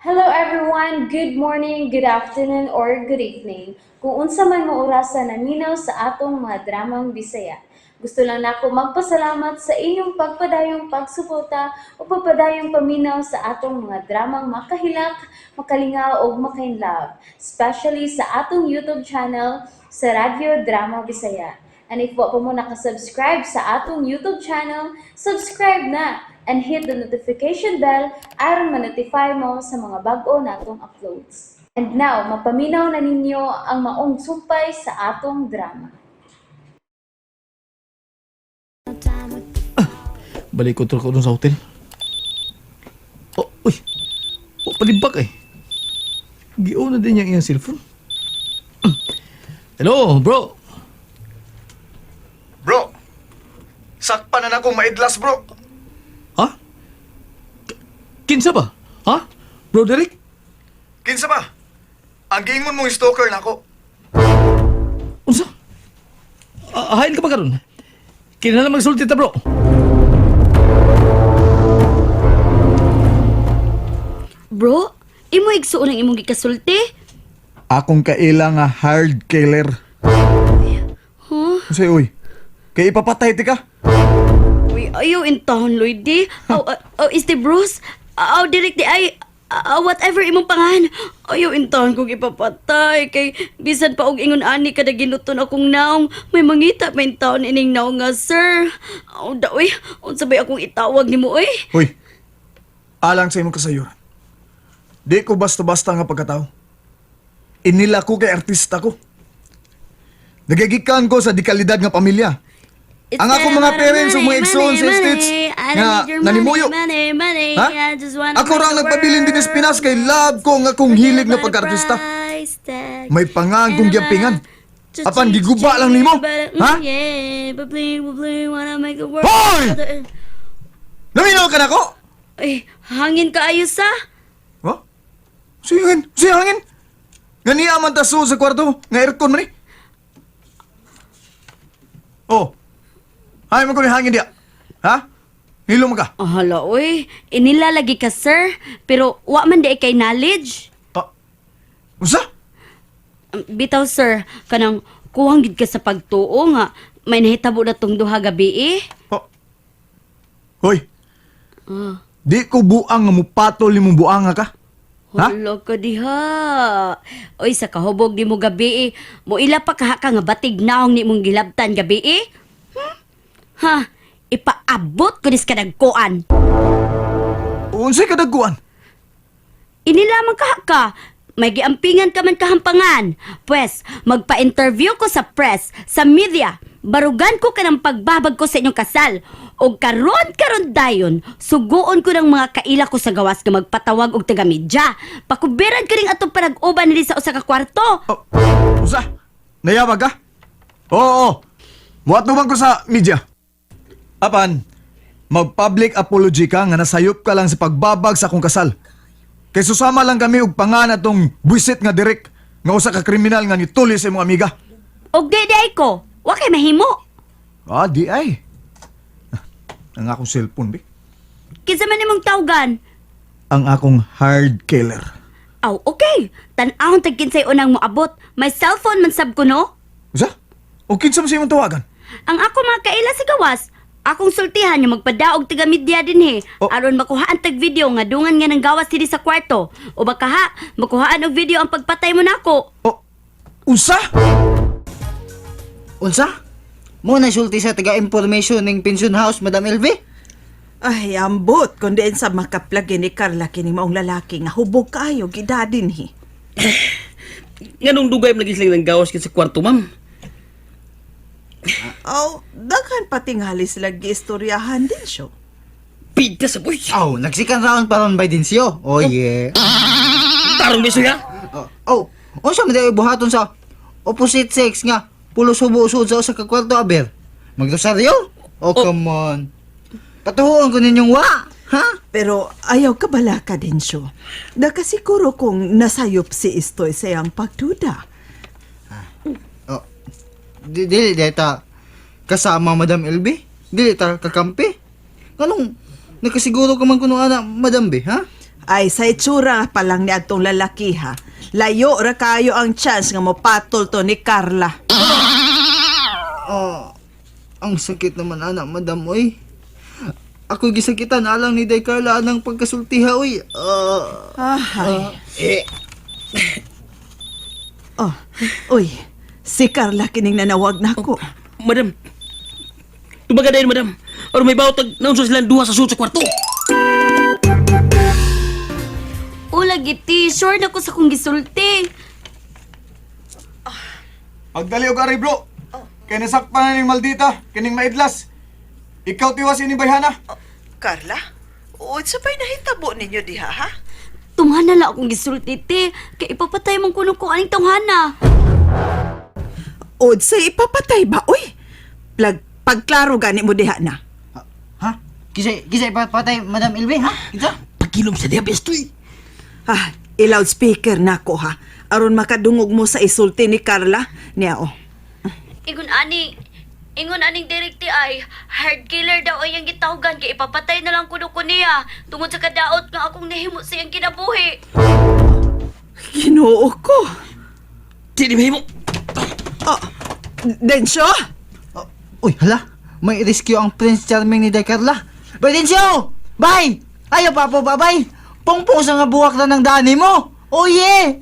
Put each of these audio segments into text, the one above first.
Hello everyone! Good morning, good afternoon, or good evening. Kung unsa man mo orasa naminaw sa atong mga dramang Bisaya. Gusto lang nako magpasalamat sa inyong pagpadayong pagsuporta o pagpadayong paminaw sa atong mga dramang makahilak, makalingaw ug makainlove, especially sa atong YouTube channel sa Radyo Drama Bisaya. And if wa pa mo nakasubscribe sa atong YouTube channel, subscribe na and hit the notification bell aron ma-notify mo sa mga bag-o natong uploads. And now, mapaminaw na ninyo ang maong sumpay sa atong drama. Balik ko ko dun sa hotel. Oh, uy. Oh, palibak eh. Giuna din niya iyang cellphone. Hello, bro. Bro, sakpan na akong maidlas, bro. Ha? Kinsa ba? Ha? Bro Derek? Kinsa ba? Ang giingon mong stalker nako. Unsa? Ah, hain ka ba karon? Kinahanglan magsulti ta, bro. Bro, imo igsuon ang imong gikasulti? Akong kaila nga hard killer. Huh? Unsay uy? Kay ipapatay ti ka? Uy, ayaw in town, Lloyd, di. Aw, aw, is the Bruce? Aw, direct di ay. Aw, whatever imong pangan. Ayaw in town kong ipapatay. Kay, bisan pa og ingon ani kada ginuton akong naong. May mangita pa in town ining naong nga, sir. Aw, da, uy. Unsa bay akong itawag nimo, uy? Hoy. Alang sa imong kasayuran. Di ko basta-basta nga pagkatao. Inila ko kay artista ko. Nagagikan ko sa dekalidad nga pamilya. It's Ang akong mga not about parents ug money, mga igsoon sa money, States money. I don't nga need your money, nanimuyo. money, money. Ha? I just wanna Ako ra ang make the nagpabilin din sa Pinas kay love ko ang akong hilig nga pag-artista. May pangan kong giampingan. Apan giguba lang nimo. Ha? Hoy! Naminaw ka nako? Ay, hangin ka ayos ah. Ha? Siyangin, siyangin. Nga niya man taso sa kwarto, nga aircon man ni. Oh. Ay man ko ni hangin diya. Ha? Nilo man ka. Oh, hala, oy. Inilalagi ka, sir. Pero wa man di kay knowledge. Ah. Unsa? Bitaw, sir, kanang kuwang gid ka sa pagtuo nga may nahitabo na tong duha gabi eh. Oh. Hoy, Ah. di ko buang nga mupatol nimong buanga ka. Ha? Hala ka diha. Oy, sa kahubog di mo gabi eh. Mo ila pa kaha ka nga batig naong ni mong gilabtan gabi eh. Hmm? Ha? Ipaabot ko dis kadagkuan. Unsay kadagkuan? Inilamang kaha ka. May giampingan ka man kahampangan. Pwes, magpa-interview ko sa press, sa media. Barugan ko ka ng pagbabag ko sa inyong kasal. O karon karon dayon, suguon ko ng mga kaila ko sa gawas nga magpatawag og taga-media. Pakubiran ko ring atong panag-uban nila sa usa ka kwarto. Oh, usa? Nayabag ka? Oo, oo. Muatubang ko sa media. Apan, mag-public apology ka nga nasayop ka lang sa pagbabag sa akong kasal. Kay susama lang kami og pangan atong buwisit nga direk nga usa ka kriminal nga nituli sa imong amiga. Og di di ay ko, wa kay mahimo. Ah, di ay. Ang akong cellphone, be. Kinsa man imong tawgan? Ang akong hard killer. Aw, okay. Tan-awon tag kinsay unang moabot. May cellphone man sab ko no. Usa? O kinsa man sa imong tawagan? Ang ako mga kaila sa gawas, akong sultihan nga magpadaog taga media dinhi Oh. aron makuhaan tag video nga dungan nga nang gawas dinhi sa kwarto. O baka ha, makuhaan og video ang pagpatay mo nako. O, unsa? Unsa? Mo na sulti sa taga-information ning pension house, Madam LV? Ay, ambot, kung diin sa makaplagi ni Carla kini maong lalaki nga hubog kaayo gidadin hi. Nganong dugay man lagi silang nanggawas kit sa kwarto, ma'am? Aw, daghan patingali sila giistoryahan din siya. Pida sa boy. Oh, nagsikan round pa ron by din siyo. Oh, yeah. Tarong beso ya. Oh, oh, unsa man dayo buhaton sa opposite sex nga pulos hubo usod sa usa ka kwarto aber. Magrosaryo? Oh, come on. Patuhuon ko ninyong wa, ha? Pero ayaw ka balaka din siya. Nakasiguro kung nasayop si Istoy sa iyang pagduda. Oh. Dili di ta kasama Madam LB? Dili ta kakampi? Nganong nakasiguro ka man kuno ana Madam B, ha? Ay, sa itsura pa lang ni atong lalaki ha. Layo ra kayo ang chance nga mopatol to ni Carla. Oh, ang sakit naman anak, madam, oy. Ako gisakitan alang ni Day Carla anang pagkasultiha, oy. Ah. Ay. Oh, uy. Si Carla kining nanawag nako. Madam. Tubaga dayon, madam. Aron may bawtag naunsa silang duha sa sud sa kwarto. Ula giti, sure na ko sa kong gisulti. Pagdali og ari bro. Kay nasakpan na ning maldita, kining maidlas. Ikaw tiwas ini bayhana. Carla? Unsa pa'y nahitabo ninyo diha ha? Tunghana lang akong gisulti, te. Kay ipapatay mong kuno ko aning tunghana. Unsay ipapatay ba uy? Plag pagklaro gani mo diha na. Ha? Kisa, kisa ipapatay, Madam Ilve, ha? Kisa? Pagkilom sa diha bestoy. Ah, i-loudspeaker nako ha. Aron makadungog mo sa isulti ni Carla. Niya oh. Ingon ani, ingon aning direkti ay hard killer daw ay ang gitawgan kay ipapatay na lang kuno ko niya tungod sa kadaot nga akong nahimo sa iyang kinabuhi. Ginoo ko. Di ni mahimo. Oh, Densyo? Oh, uy, hala. May rescue ang Prince Charming ni Day Carla. Bye, Densyo! Bye! Ayaw pa po, bye-bye! Pungpung sa nga buwak na ng dani mo! Oh, yeah!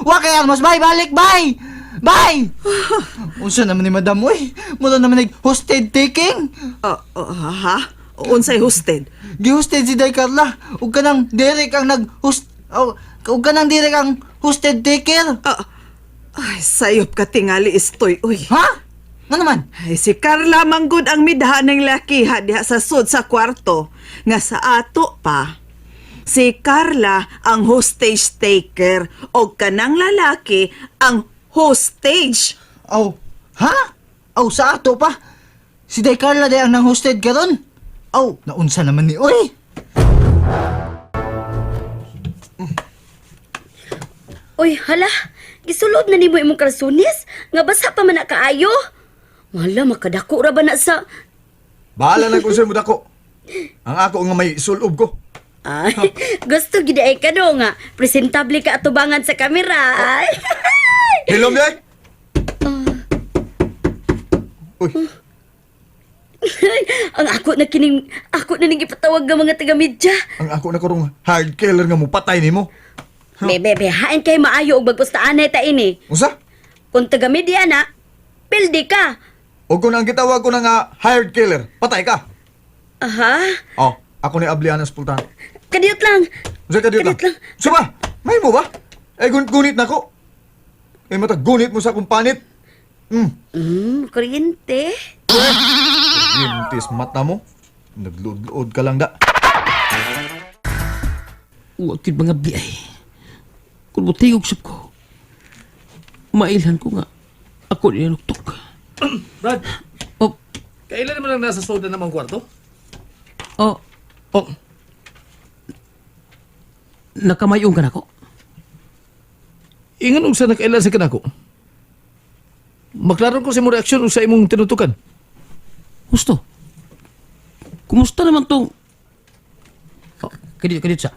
Wa kay Armos, bye! Balik, bye! Bye! Unsa naman ni Madam, uy? Mura naman nag hostage taking! Oh, oh, ha? Unsay hosted? Gihosted si Day Carla. Ug kanang Derek ang nag-host... Oh, ug kanang Derek ang hosted taker. Ah, ay, sayop ka tingali istoy, uy. Ha? Nga naman? Ay, si Carla manggod ang midha ng lakiha diha sa sud sa kwarto nga sa ato pa. Si Carla ang hostage taker o kanang lalaki ang hostage. Aw, ha? Aw, sa ato pa. Si Day Carla day ang nang-hosted karon. Aw, naunsa naman ni Uy. Uy, hala, gisulod na nimo imong kalsunis nga basa pa man na kaayo. Wala makadako ra ba na sa Bahala na kung sa'yo mo dako. Ang ako nga may sulob ko. Ay, gusto gid ay ka no nga presentable ka atubangan sa kamera. Ay. Hilom day. Uy, ang ako na kining ako na ning ipatawag nga mga taga-media. ang ako na karong hard killer nga mupatay nimo. Be, be, be, hain kay maayo og magpustaanay ta ini. Unsa? Kung taga-media na, pildi ka. O kung ang gitawag ko na nga hired killer, patay ka. Aha, Oh, ako ni Abliana Spultan. kadiyot lang. Unsa ka dito Kadiyot lang. Suma, may mo ba? Eh gunit na ko. Eh mata gunit mo sa akong panit. Kuryente. Gintis mata mo. Nagluod-luod ka lang da. Wa gyud mga biyay. Kun motingog sab ko. Mailhan ko nga ako ni nuktok. Brad, Oh, kailan naman ang nasa soda namang kwarto? oh, Oh, nakamayong ka nako. ingon og sa nakailan sa kanako. Maklaro ko sa imong reaksyon ug sa imong tinutukan. Gusto. Kumusta naman tong... Oh, kadit, kadit sa.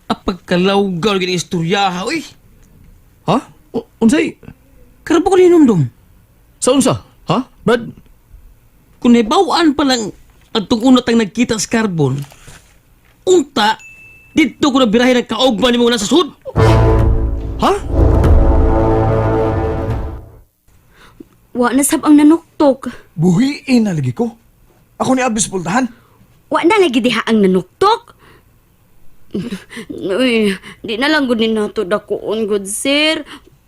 Apagkalawgaw gini istorya ha, uy. Ha? Unsay? Karabo ko ninumdum. Sa unsa? Ha? Brad, Kung nabawaan pa lang atong una tang nagkita sa carbon, unta, dito ko na birahe ng kaugma ni mga nasa sud. ha? Wa na sab ang nanuktok. Buhiin na lagi ko. Ako ni Abis Pultahan. Wa na lagi diha ang nanuktok. Uy, di na lang gud ni nato dakuon gud sir.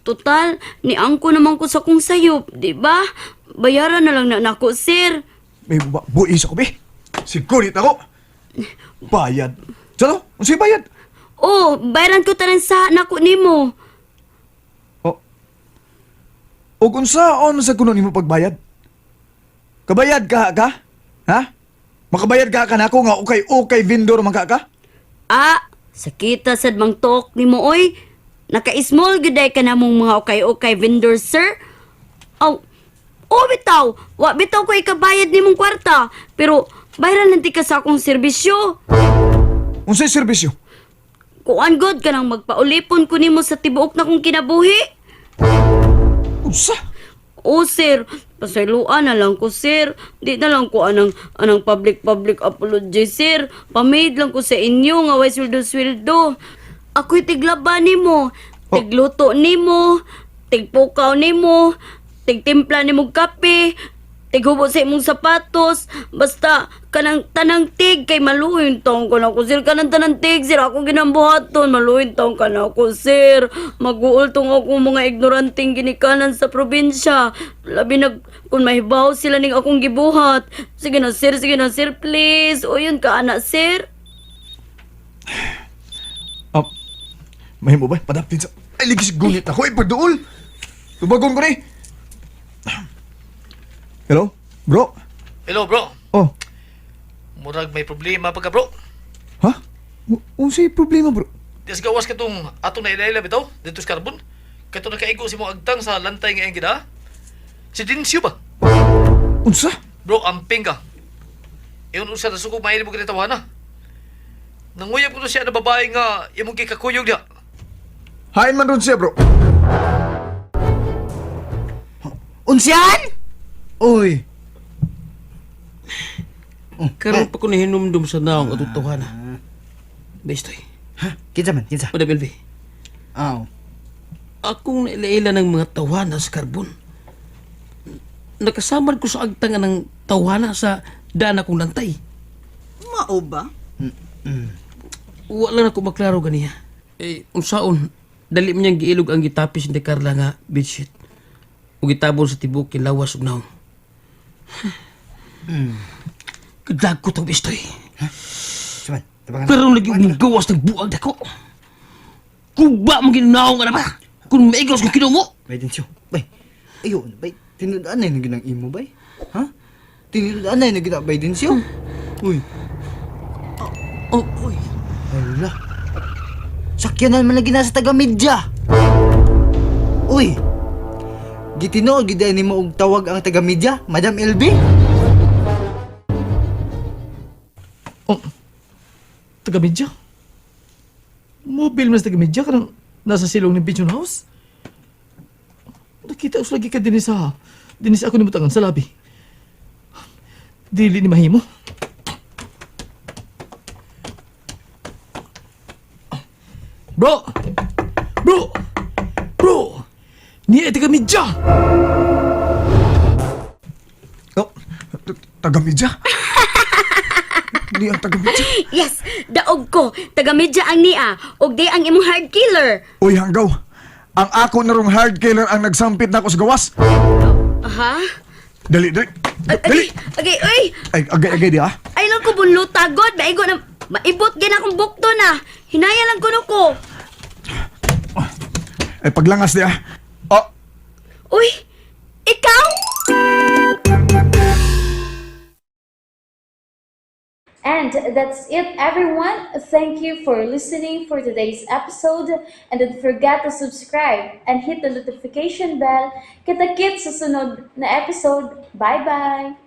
Total, ni angko naman ko sa kong sayop, di ba? Bayaran na lang na nako, sir. May buba, buhi sa kubi. Sigurit ako. Bayad. Sano? Unsay bayad? Oh, bayaran ko tanan sa nako nimo. Oh. O kung saan sa kuno nimo pagbayad? Kabayad ka ka? Ha? Makabayad ka ka nako nga ukay ukay vendor man ka ka? Ah, sakita sad mang tok nimo oy. Naka-small gyud ay ka namong mga ukay-ukay vendor, sir. Aw, oh, bitaw. Wa bitaw ko ikabayad nimong kwarta, pero bayaran lang ti ka sa akong serbisyo. Unsay serbisyo? Kuan god ka nang magpaulipon ko nimo sa tibuok na kong kinabuhi. Unsa? O sir, pasayloan na lang ko sir. Di na lang ko anang public public apology sir. Pamid lang ko sa inyo nga way sweldo sweldo. Ako'y tiglaba nimo, tigluto nimo, tigpukaw nimo, tigtimpla nimo kape, tighubo sa imong sapatos, basta kanang tanang tig kay maluhin taong ka na ako sir, kanang tanang tig sir, ako ginambuhaton, maluhin taong ka na ako sir, maguol tong ako mga ignoranteng ginikanan sa probinsya, labi na kung mahibaw sila ning akong gibuhat, sige na sir, please, o yun ka ana sir. Ah, mahimo ba? Padaptin sa... Ay, ligis gunit ako. Ay, pagduol. Tubagon ko ni. Hello? Bro? Hello bro, Oh. murag may problema pa ka bro. Ha? Unsay problema, bro? Di sa gawas katong atong nailayla bitaw dito sa Carbon. Kato nakaigo si mo agtang sa lantay nga iyang gida. Si Dinsyo ba? Unsa? Bro, amping ka. Iyon usa na sukog maili mo kinatawana. Nanguyab ko to siya na babae nga imong gikakuyog diha. Hain man ron siya, bro. Unsian? Uy. Karon pa ko nahinumdum sa naong atong tawhana. Bestoy. Ha? Kinsa man? Kinsa? Madam LV. Aw. Akong nailaila ng mga tawhana sa Carbon. Nakasamad ko sa agtang ng tawhana sa dana kong lantay. Mao ba? Wala na ko maklaro ganiya. Eh, unsaon, dali man niyang giilog ang gitapis ni Carla nga bedsheet. Ug gitabon sa tibok lawas ug naong. Kadag ko tong bestoy. Saman, tabangan. Pero lagi mong gawas ng buag dako. Kuba mo ginaong ka na ba? Kung maigos ko kinumo. Bay Densyo. Bay. Ayo, bay. Tinud-an na yun ginang imo, bay. Ha? Tinud-an na yun ginang bay Densyo. Uy. Oh, uy. Hala. Sakyanan man lagi nasa taga-media. Uy. Gitinuod gid nimo og tawag ang taga-media, Madam LB? Oh, taga-media? Mobile man sa taga-media kanang nasa silong ng Pigeon House? Nakita us lagi ka din sa dinis ako ni butangan sa labi. Dili ni mahimo. Bro! Bro! Bro! Niya taga-media! Oh, taga-media? Di ang taga-media. Yes, daog ko, taga-media ang niya, og di ang imong hard killer. Uy, hanggaw. Ang ako na rong hard killer ang nagsampit na ako sa gawas. Ha? Dali, dali. Ay, Dali. Okay, uy! Ay, agay, agay di ah. Ay lang ko bunluta god, maigo na maibot gid akong bukto na. Hinaya lang kuno ko. Ay, paglangas di ah. Oh, Uy, ikaw? And that's it, everyone. Thank you for listening for today's episode. And don't forget to subscribe and hit the notification bell. Kita-kits sa sunod na episode. Bye-bye!